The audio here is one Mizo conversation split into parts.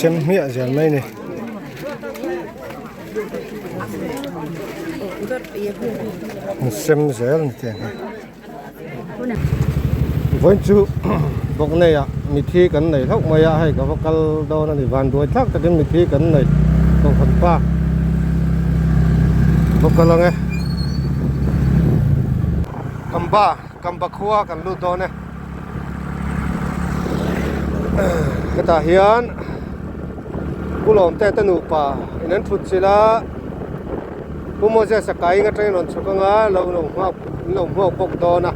Sem hmiah zel mai a ni. An sem zel a ni tih ang hi. Vawiin chu bawk neiah mithi kan nei hlauh mai a, hei ka va kal dawn a ni vanduai thlak takin mithi kan nei kohhran pa va kal ang e. Kamba Kamba khua kan lut dawn e hetah hian Pu Lawmte te nupa in an thut chilh a. Pu Moses a kai atangin rawn chhuk anga lo lo nghak an lo hmuak bawk dawn a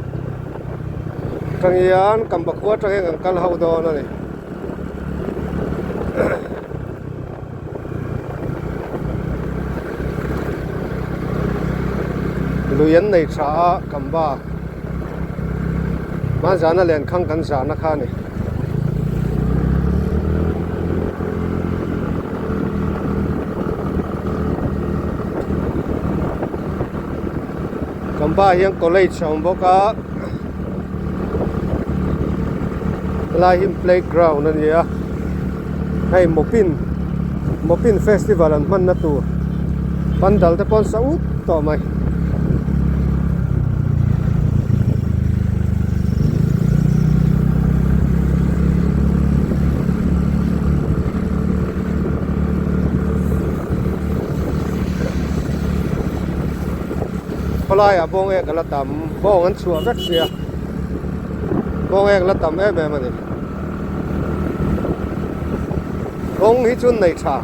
atang hian kamba khua atang hian kan kal ho dawn a ni. Lui an nei tha a kamba hmanzana lenkhang kan zahna kha a ni. Kamba hian college a awm bawk a helai hi playground a ni a hei mawpin mawpin festival an hmanna tur pandal te pawh an sa ut tawh mai. Khawlaiah bawng ek a la tam bawng an chhuah vek sia bawng ek la tam em em a ni kawng hi chu nei tha.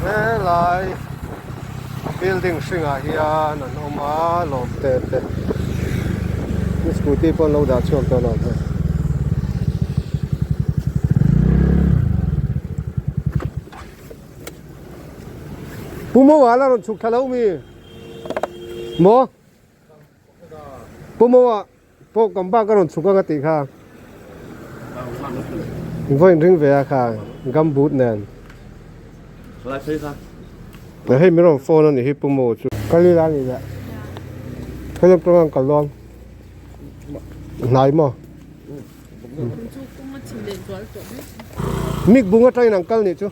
Helai building hringah hian an awm a lawm te te scooty pawh an lo dah chhuak tawh lo hei. Pu Mawa la rawn chhuk thla lo mi maw Pu Mawa pawh kam bak a rawn chhuk ang a tih kha vawiin ring ve a kha gumboot nen hei min rawn phone a nih hi Pu Mawa chu kal ila a nih leh khawilam tawng ang kal dawn hnai maw. Mik bung atangin an kal nih chu.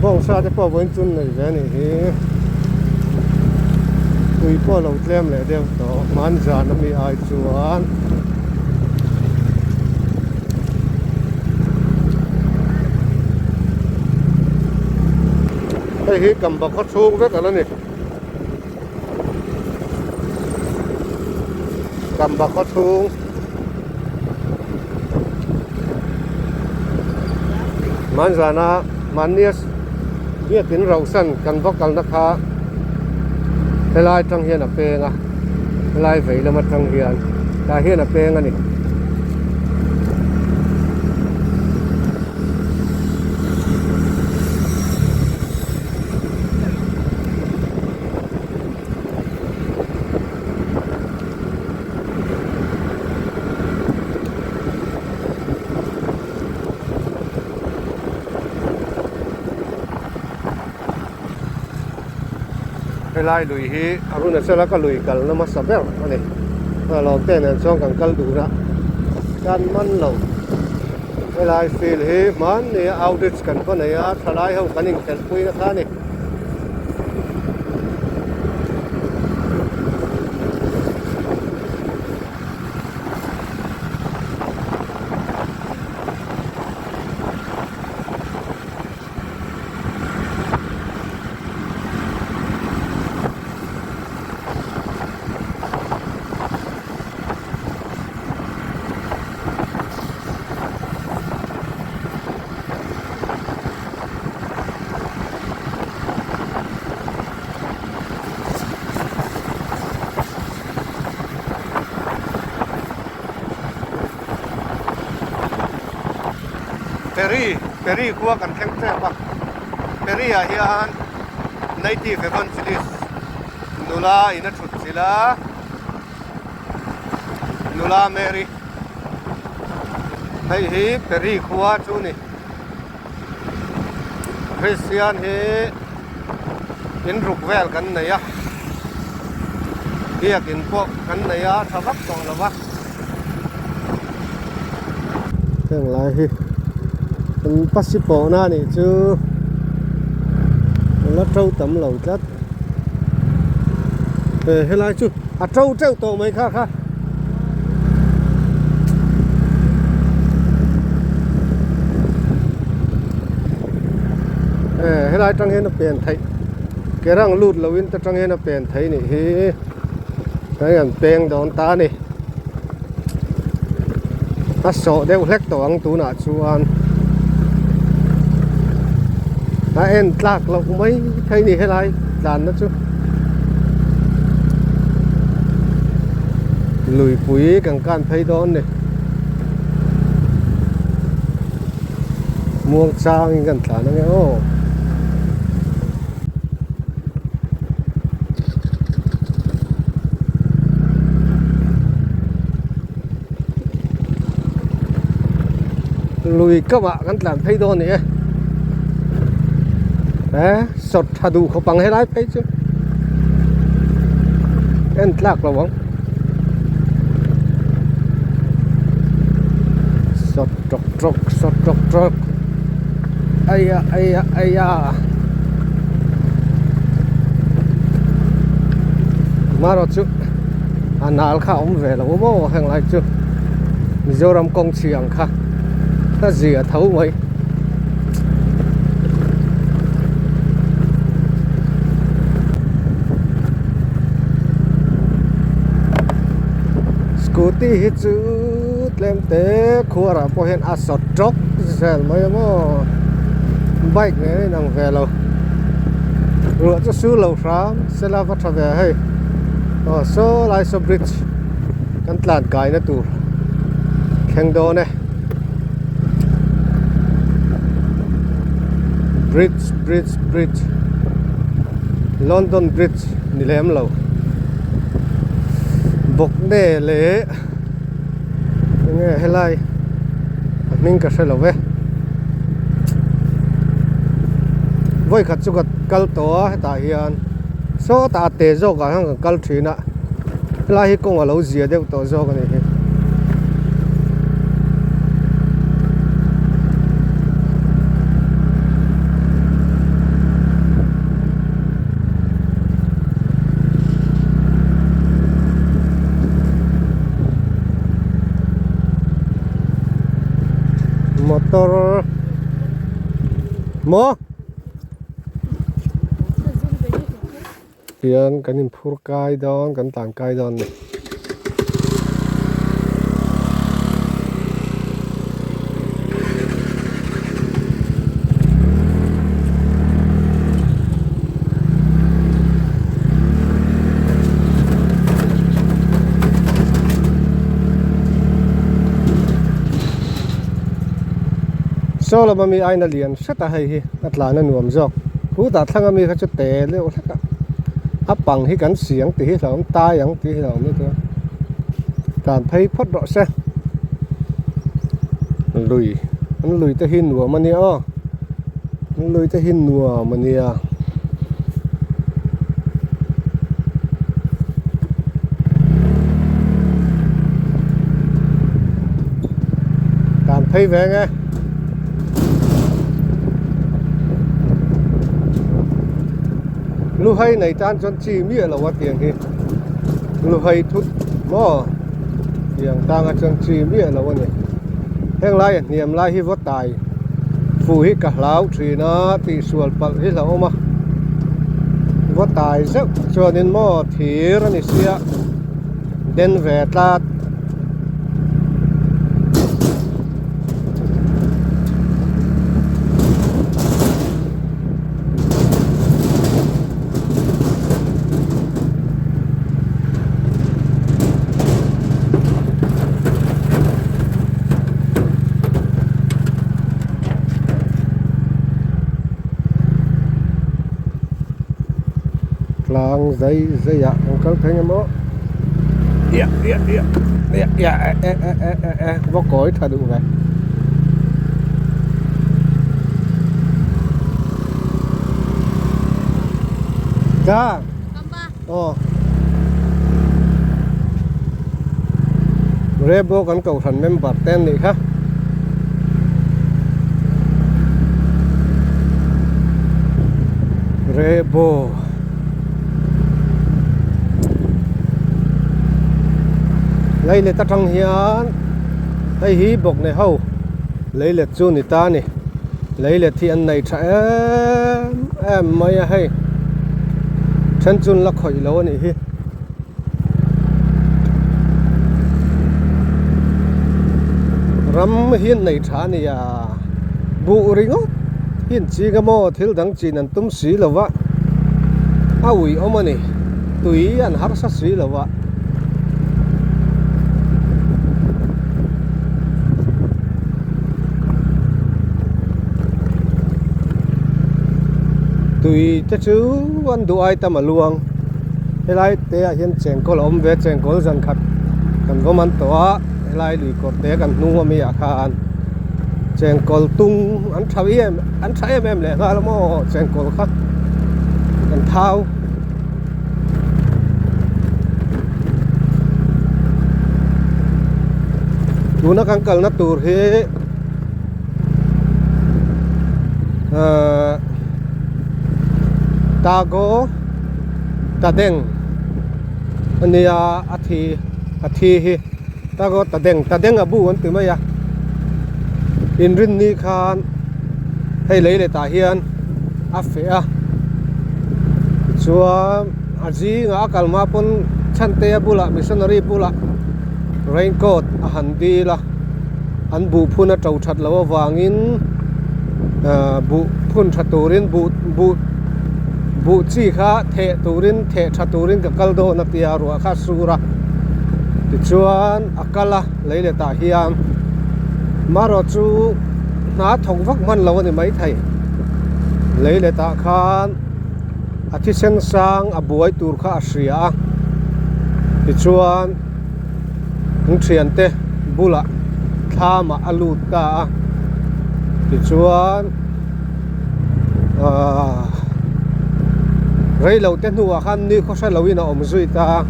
Bawngsa te pawh vawiin chun nei ve a nih hi. Tui pawh a lo tlem leh deuh tawh hmanzan ami ai chuan hei hi kamba khaw chhung vek ala ni kamba khaw chhung hmanzana mahnia Biakin rauhsan kan va kalna kha helai atang hian a peng a helai vei lam atang hian tah hian a peng a ni. Helai lui hi Arunachala ka lui kalna hmasa ber a ni lawmte nen chuan kan kal dun a kan man lo helai field hi hmanni a outreach kan va nei a thalai ho kan inkhelh pui na kha a ni. Peri Peri khua kan thleng tep a Peri ah hian Native Evangelist nula in a thut chilh a nula Mary hei hi Peri khua chu a ni Kristian hi in ruk vel kan nei a biakin pawh kan nei a tha vak tawh lo va. Heng lai hi an pasi pawhna a nih chu a la to tam lo tlat he helai chu a to teuh tawh mai kha kha. Helai tang hian a pen theih ke rang lut lo in ta tang hian a pen theih nih hi hei an peng dawn ta a ni a sawh deuh hlek tawh ang tunah chuan a en tlak loh mai thei ni helai tlanna chu. Luipui kan kan phei dawn ni muang changin kan tlan ange aw. Lui kamah kan tlan phei dawn a ni e he sawt tha duh khawp ang helai phei chu en tlak lo ang sawt tawk tawk sawt tawk tawk aia aia aia marawh chu a nal kha a awm ve lo maw heng lai chu Mizoram kawng chhi ang kha a zia tho mai. Scooty hi chu tlem te khuarah pawh hian a sawt tawk zel mai a maw bike nen a inang ve lo ruah chu su lo hram sela va tha ve hei aw saw lai saw bridge kan tlan kaina tur thleng dawn e bridge bridge bridge London bridge ni lem lo bawkne leh enge helai a hming ka hre lo ve vawikhat chu ka kal tawh a hetah hian sawtah a te zawk ah hian kan kal thin a helai hi kawng a lo zia deuh tawh zawk a ni hi. Motor maw hian kan inphur kai dawn kan tlan kai dawn a ni. Saw lama mi aina lian hret a hei hi a tlan a nuam zawk khutah thlang ami kha chu te deuh hlek a a pang hi kan si ang tih hi hlauhawm tai ang tih hi hlauhawm lutuk a tlan phei phawt rawh se lui an lui te hi nuam a nia aw an lui te hi nuam a nia. Tlan phei ve nge. Luhai nei tan chuan chi miah lo a tiang hi luhai thut maw tiang tanga chuan chi miah lo a ni heng lai a hniam lai hi vaw tai fuh hi ka hlau thin a tihsual palh hi hlauhawm a vaw tai zeuh chuanin maw thir a ni sia den ve tlat. Kawng zai zai ah kan kal phei emaw iah iah iah iah iah eh eh eh eh eh eh va kawi tha duh ve. Ka aw Rebo kan kohhran member te an nih kha. Rebo Leilet atang hian hei hi bawkne ho leilet chu ni ta a ni leilet hi an nei tha em em mai a hei then chu an la khawih lo a nih hi. Ram hi an nei tha a ni a buh ringawt hi an ching a maw thil dang chin an tum si lo va a ui awm a ni tui an harsa si lo va. Tui te chu an duh ai tam a luang. Helai te ah hian chengkawl a awm ve a chengkawl zan khat kan va man tawh a helai lui kawr te kan hnung ami ah khan chengkawl tung an tha em an tha em em leh nghal a maw chengkawl kha an thau. Tuna kan kalna tur hi ahh Tago. Tadeng a nia a thi a thi hi tak aw tadeng tadeng a bu an ti mai a inrinni khan hei lei leh tah hian a feh a tichuan a zingah a kal hma pawn chhantea bulah missionary bulah raincoat a han dil a an buh phun a to that loh avangin ahh buh phun tha turin buh buh buh chi kha theh turin theh tha turin ka kal dawn a tia ruah kha a sur a tichuan a kal a lei leh tah hian marawh chu hna thawk vak hman lo a ni maithei lei leh tah khan a thisen sang a buai tur kha a hria a tichuan. An thiante bulah thlamah a lut ta a tichuan ahh reilo te hnuah khan ni khaw hre loin a awm zui ta a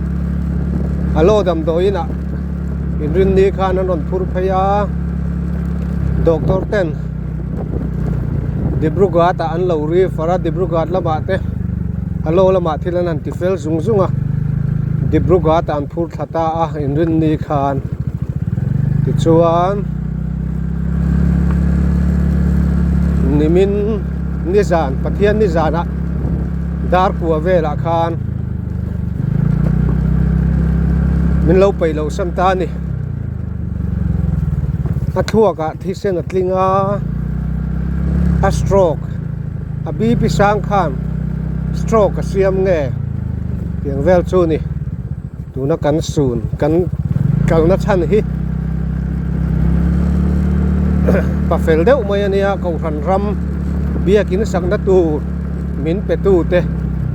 a law damdawiin ah inrinni khan an rawn phur phei a doctor ten Dibrugarh ah an lo refer a Dibrugarh lamah te a law lamah thil an han ti fel zung zung a Dibrugarh ah an phur thla ta a inrinni khan tichuan nimin nizan Pathian nizanah dar kua velah khan min lo peih loh san ta a ni a thluak ah thisen a tling a a stroke a BP sang khan stroke a siam nge tiang vel chu a ni. Tuna kan sun kan kalna chhan hi pa fel deuh mai a nia kohhran ram biakin sakna tur min pe tu te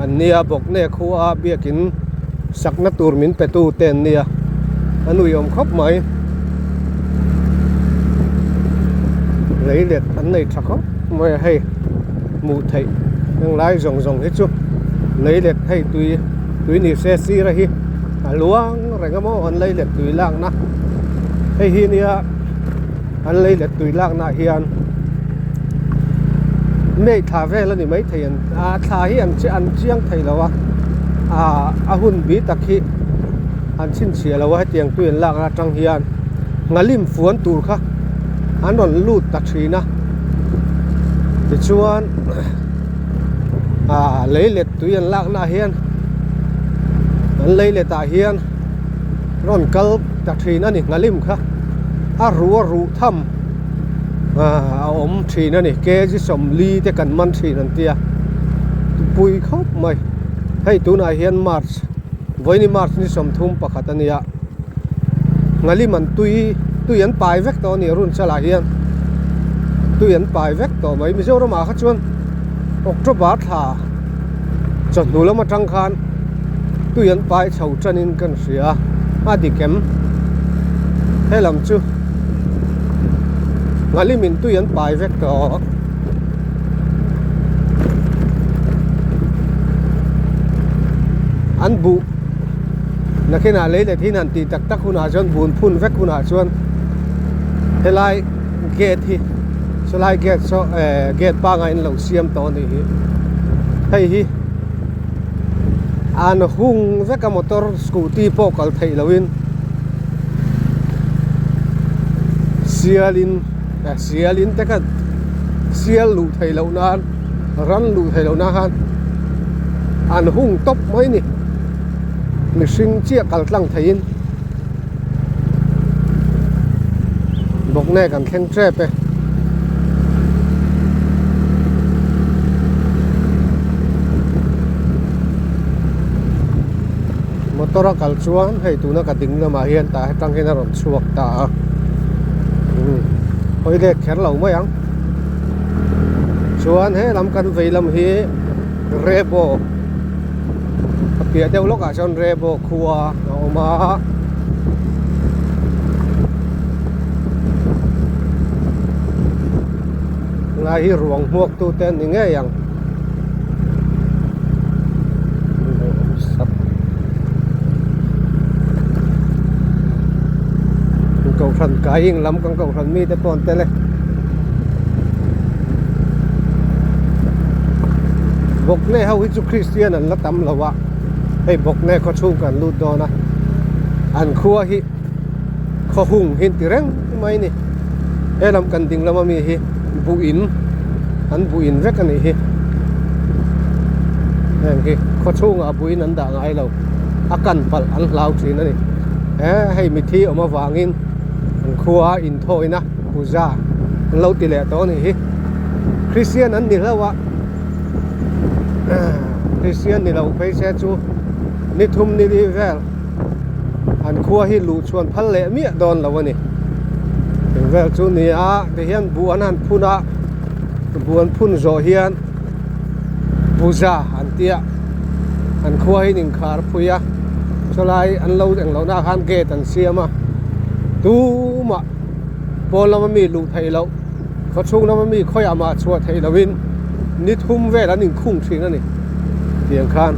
an nia bawkne khua biakin sakna tur min pe tu te an nia a nuihawm khawp mai leilet an nei tha khawp mai a hei hmuh theih henglai zawng zawng hi chu leilet hei tui. Tui ni se sir a hi a luang reng a maw an lei let tui lakna hei hi nia an lei let tui lakna ah hian May thla vel a ni maithei an a thla hi an an chiang thei lo a ah a hun bi tak hi an chhinchhiah lo a hetiang tui an lakna atang hian nghalim fuan tur kha an rawn lut ta thin a tichuan. ah lei let tui an lak naah hian an lei let ah hian rawn kal ta thin a ni nghalim kha a ruh a ruh tham ah a awm thin a ni kg sawmli te kan man thin an tia tupui khawp mai hei tunah hian march vawiini march ni sawmthum pakhat a nia nghalim an tui tui an pai vek tawh a ni run chalah hian tui an pai vek tawh mai Mizoram ah kha chuan October thla chawhnu lam atang khan. Tui an pai chho tanin kan hria a dik em? Helam chu Nghalimin tui an pai vek tawh. An buh nakinah lei let hin han tih tak tak hunah chuan bun phun vek hunah chuan helai gate hi sawlai gate saw eh gate pangai an lo siam tawh a nih hi hei hi. An hung vek a motor scooty pawh kal theih lohin sialin eh sialin te khan sial luh theih loh nan ran luh theih loh nan khan an hung tawp mai a ni mihring chiah kal tlang theihin bawknek an thleng tep e. Motor a kal chuan hei tuna ka ding lamah hian tah hetang hian a rawn chhuak ta a umm hawi let kher lo mai ang chuan he lam kan vei lam hi Rebo a piah deuh lawkah chuan Rebo khua a awm a. Tunlai hi ruang hmuak tu te an ni ngei ang. Kohhran kai ing lam kan kohhran mi te pawh an tel e. Bawkne ho hi chu Kristian an la tam lo a, hei Bawkne khaw chhung kan lut dawn a, an khua hi khaw hung hi an ti reng mai a ni. He lam kan ding lama mi hi buh in an buh in vek a nih hi heng hi khaw chhungah buh in an dah ngai lo a kan palh an hlau thin a ni he hei mithi awm avangin an khua inthawina puja an lo ti leh tawh a nih hi Kristian an ni hlauh a Kristian ni lo phei se chu ni thum ni li vel. An khua hi luh chhuan phal leh miah dawn lo a ni. Eng vel chu ni a tihian buh an han phun a, buh an phun zawh hian puja an tia an khua hi an inkhar phui a, chulai an lo eng lohna ah khan gate an siam a, tumah pawn lama mi luh theih loh khaw chhung lama mi khawiah mah chhuah theih lohin ni thum vel an inkhung thin a ni tiang khan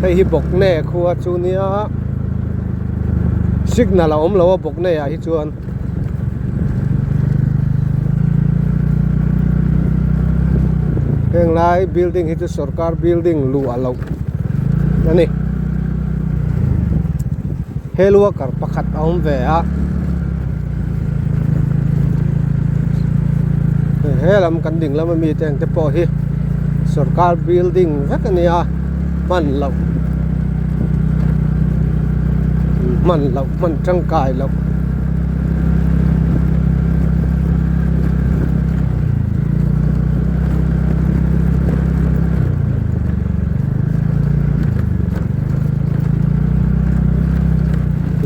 hei hi bawkne khua chu nia signal a awm lo a bawkne ah hi chuan heng lai building hi chu sorkar building luh a loh a ni. Hel worker pakhat a awm ve a he lam kan ding lam ami te ang te pawh hi sorkar building vek a nia hman loh hman loh hman tangkai loh.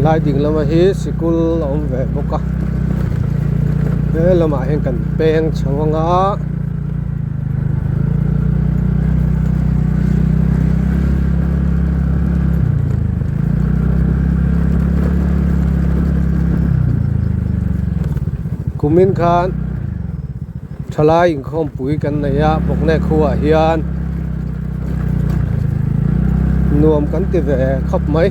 Lai ding lama hi sikul a awm ve bawk a he lamah hian kan peng chho ang a kumin khan thalai inkhawmpui kan nei a bawkne khuaah hian. Nuam kan ti ve khawp mai.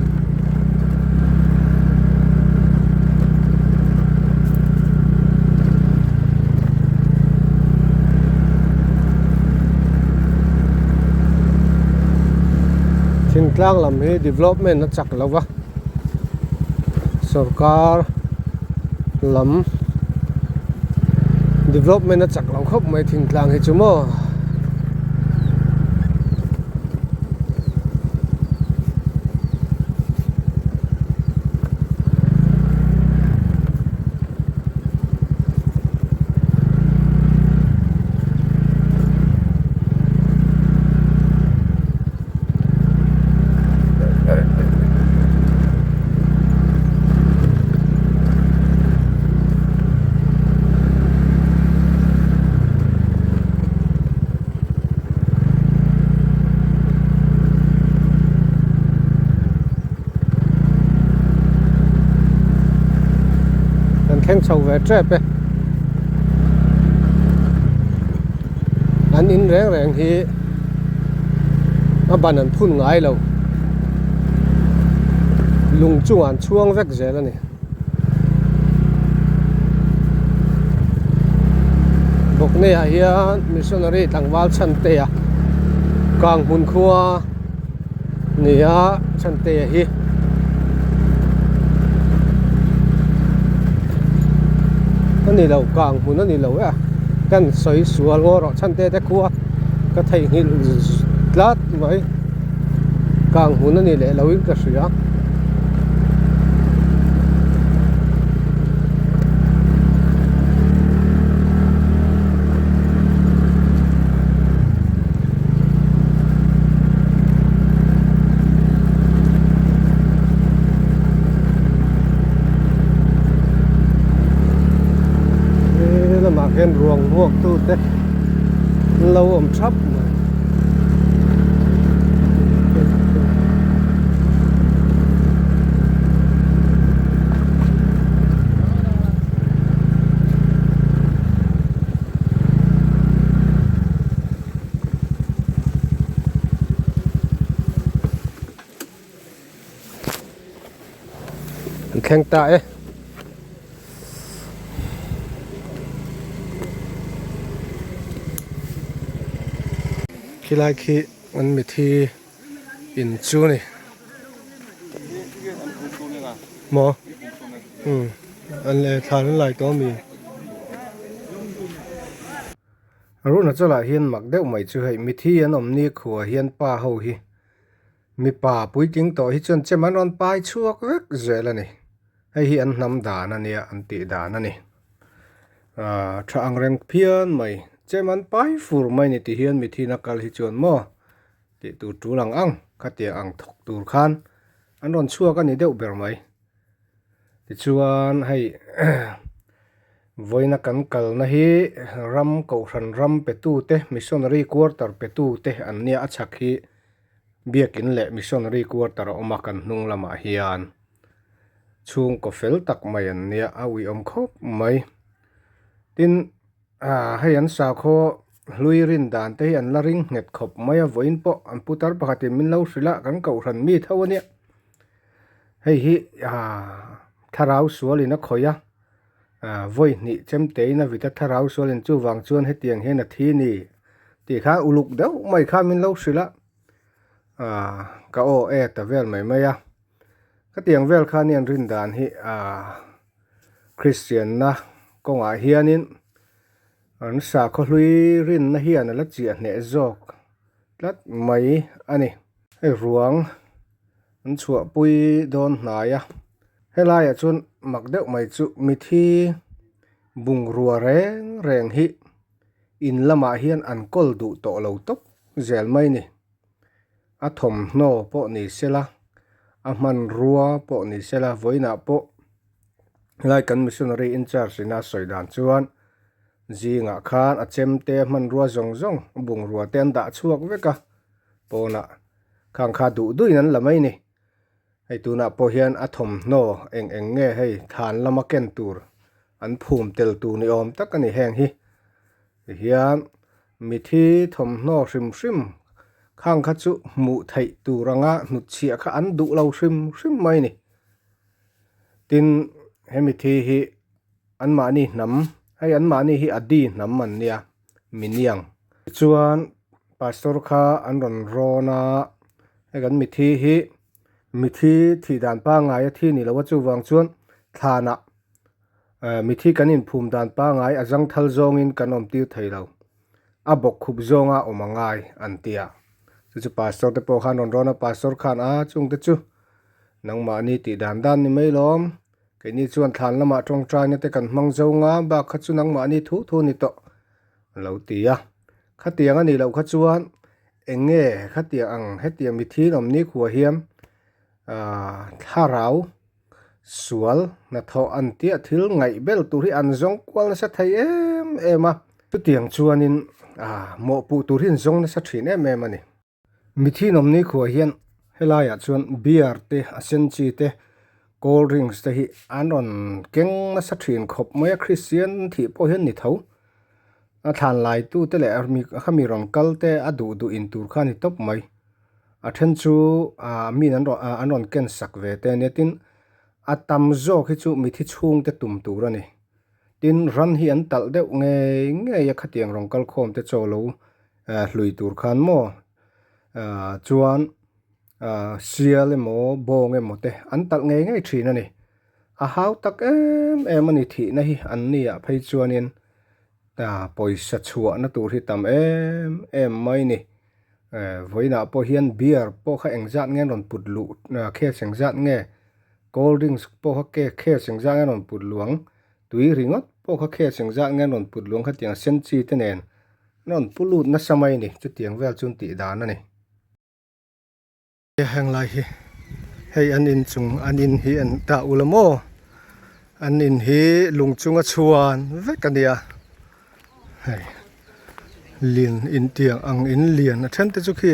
Thingtlang lam hi development a chak lo va sorkar lam development a chak lo khawp mai thingtlang hi chu maw. thleng chho ve tep e. An in reng reng hi a ban an phun ngai lo. Lung chungah an chhuang vek zel a ni. Bawkneiah hian missionary tlangval Chhantea kang hmun khua ni a Chhantea hi a ni lo kang hmun a ni lo e a kan sawi sual ngaw rawh Chhantea te khua ka theihnghilh tlat mai. Kang hmun a ni leh lo in ka hria. He lamah khian ruang hmuak tute an lo awm thap mai. An thleng ta e. Khilai khi an mithi in chu ni maw umm an leh thlan an lai tawh ami. Arunachal ah hian mak deuh mai chu hei mithi an awm ni khuah hian pa ho hi Mipa puitling tawh hi chuan chem an rawn pai chhuak vek zel a ni. Hei hi an hnam dan a nia, an tih dan a ni. Aaa tha ang reng phian mai, chem an pai fur mai ni ti hian mithina kal hi chuan maw tih tur tul ang ang khatiang ang thawk tur khan an rawn chhuak a ni deuh ber mai. Tichuan hei vawiina kan kalna hi ram kohhran ram petute missionary quarter petute an nia a chhak hi. Biakin leh missionary quarter a awm a kan hnung lamah hian chhungkaw fel tak mai an nia a uiawm khawp mai. Tin ah hei an sakhaw hlui rin dan te hi an la ring nghet khawp mai a vawiin pawh an putar pakhatin min lo hrilh a kan kohhran mi tho a nia. Hei hi ah thlarau sualin a khawih a ah vawi hnih chemtein a vit a thlarau sualin chuvang chuan hetiang hian a thi ni tih kha uluk deuh mai kha min lo hrilh a ah ka aw e ta vel mai mai a khatiang vel kha nia an rin dan hi ah Kristian na kawngah hianin an sakhaw hlui rinna hian a la chiah hneh zawk tlat mai a ni hei ruang an chhuahpui dawn hnai a helaiah chuan mak deuh mai chu mithi bungrua reng reng hi. In lamah hian an kawl duh tawh lo tawp zel mai ni. A thawmhnaw pawh ni sela, a hmanrua pawh ni sela, vawiinah pawh helai kan missionary in charge ina sawi dan chuan zingah khan a chemte a hmanrua zawng zawng a bungrua te an dah chhuak vek a, pawnah khang kha duh duhin an la mai ni. Hei tunah pawh hian a thawmhnaw eng eng nge hei thlan lama ken tur an phum tel tur ni awm tak a ni heng hi. Tihian mithi thawmhnaw hrim hrim khang kha chu hmuh theih tur anga hnutchhiah kha an duh lo hrim hrim mai a ni. Tin he mithi hi anmahni hnam hei anmahni hi Adi hnam an nia Miniang. Tichuan Pastor kha an rawn rawn a hei kan mithi hi mithi thih dan pangngai a thi ni lo a chuvang chuan thlanah eh mithi kan inphum dan pangngai a zangthal zawngin kan awm tir thei lo a bawk khup zawnga awm a ngai an ti a chu chu pastor te pawh khan rawn rawn a pastor khan a chungte chu nangmahni tih dan dan ni mai lawm keini chuan thlan lamah tawngtaina te kan hmang zo nga bak kha chu nangmahni thu thu ni tawh a lo ti a khatiang a nih loh kha chuan eng nge khatiang ang hetiang mitthi awm ni khuah hian ahh thlarau sual hnathawh an tia thil ngaih bel tur hi an zawng kual nasa thei em em a chutiang chuanin ahh mawhpuh tur hi an zawng nasa thin em em a ni. Mitthi nawmni khuah hian helaiah chuan beer te a sen chi te. Cold drinks te hi an rawn keng nasa thin khawp mai a Kristian thih pawh hian ni tho. A thlan lai tu te leh a mi rawn kal te a duh duh in tur kha a ni tawp mai. A then chu ah min an rawn ah an rawn ken sak ve te ania tin a tam zawk hi chu mithi chhung te tum tur a ni. Tin ran hi an talh deuh ngei ngei a khatiang rawn kal khawm te chaw lo hlui tur khan maw ah chuan ah sial emaw bawng emaw te an talh ngei ngei thin a ni. A hau tak em em a ni thihna hi an ni ah phei chuanin ah pawisa chhuahna tur hi tam em em mai a ni. Eh vawiinah pawh hian beer pawh kha engzat nge an rawn put luh ah case engzat nge cold drinks pawh kha ke case engzat nge an rawn put luh ang tui ringawt pawh kha case engzat nge an rawn put luh ang khatiang sen chi te nen an rawn pu lut nasa mai a ni chutiang vel chu an tih dan a ni. Heng lai hi hei an in chung an in hi an dah ula maw an in hi lung chunga chhuan vek a nia hei lin intiang ang in lian a then te chu khi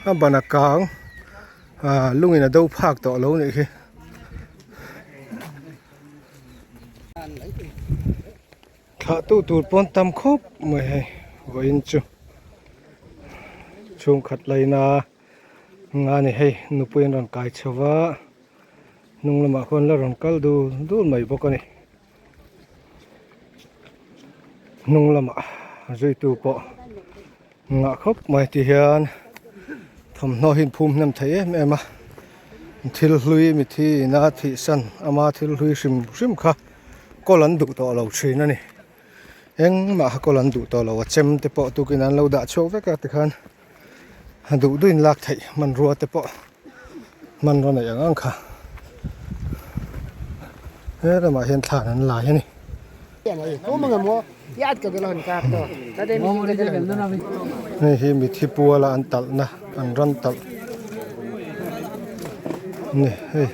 a ban a kang ah lungin a do phak tawh lo nih khi. Thlah tu tur pawn tam khawp mai hei vawiin chu chhungkhat laina. Nga ni hei nupui an rawn kai chho va hnung lamah khuan la rawn kal dul dul mai bawk a ni hnung lamah zuitu pawh ngah khawp mai ti hian thawmhnaw hi an phum hnem thei em em a thil hlui mithi ina thih san ama thil hlui hrim hrim kha kawl an duh tawh lo thin a ni engmah kha kawl an duh tawh lo a chem te pawh tukin an lo dah chhuak vek a tikhan. A duh duhin lak theih hmanrua te pawh hmanrua neih ang ang kha he lamah hian thlan an lai a ni. Hei hi mithi puala an talhna an ran talh a ni hei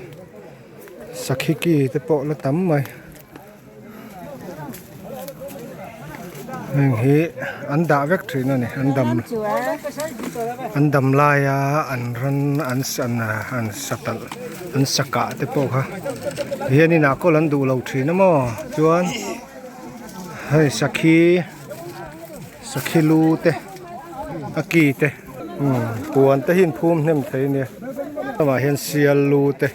sakhi ki te pawh la tam mai. Heng hi an dah vek thin a ni an dam an dam laia an ran an san an sa talh an sa kah te pawh kha hian inah kawl an duh lo thin a maw chuan hei sakhi sakhi lu te a ki te umm puan te hi an phum hnem thei a nia lamah hian sial lu te.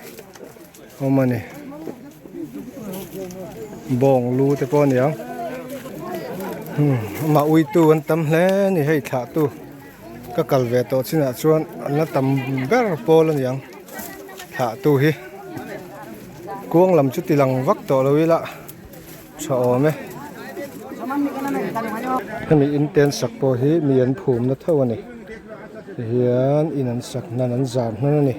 Awm a ni bawng lu te pawh a ni ang umm amah uitu an tam hle a ni hei thlah tu ka kal ve tawh chinah chuan an la tam ber pawl a ni ang thlah tu hi kuang lam chu ti lang vak tawh lo ila tha awm e hemi in te an sak pawh hi mi an phum na tho a ni tihian in an sak hnan an zar hnan a ni.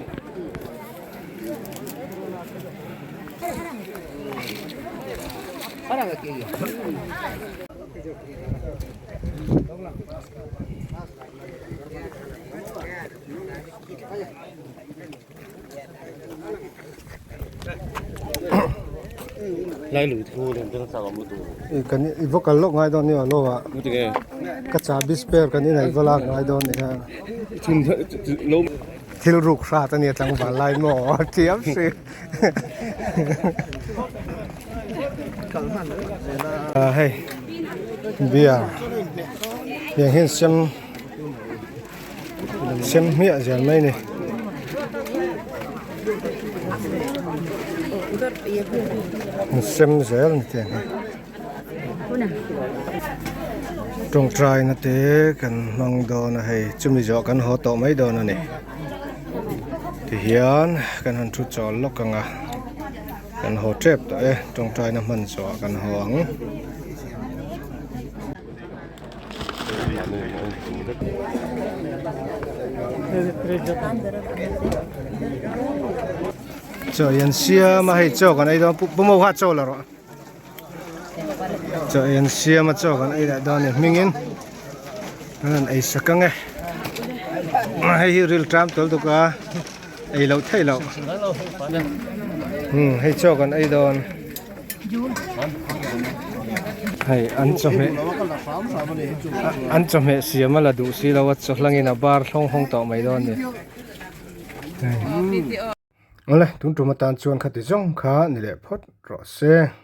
Kan i va kal lawk ngai dawn ni a lawk ah ka chahbi spare kan inei va lak ngai dawn ni a. Thil ruk hrat a nia tlangval lai maw thiam si hei beer tiang hian sem sem hmiah zel mai a ni. Sem zel a ni tiang hi. Tawngtaina te kan hmang dawn a hei chumi zawh kan haw tawh mai dawn a ni tihian kan han thu chawl lawk ang a kan haw tep tawh e tawngtaina hman zawhah kan haw ang. Chaw hi an siam a hei chaw kan ei dawn pu mo kha chaw la rawh. Chaw ei an siam a chaw kan ei leh dawn a ni hmingin an rawn ei sak ang e hei hi ril ṭam tel tuk a ei loh theih loh umm hei chaw kan ei dawn hei an chawhmeh an chawhmeh siam a la duh si lo a chaw hlangin a bar hlawng hawng tawh mai dawn a ni. Awle, tun tum atan chuan khati zawng kha ni leh phawt rawh se.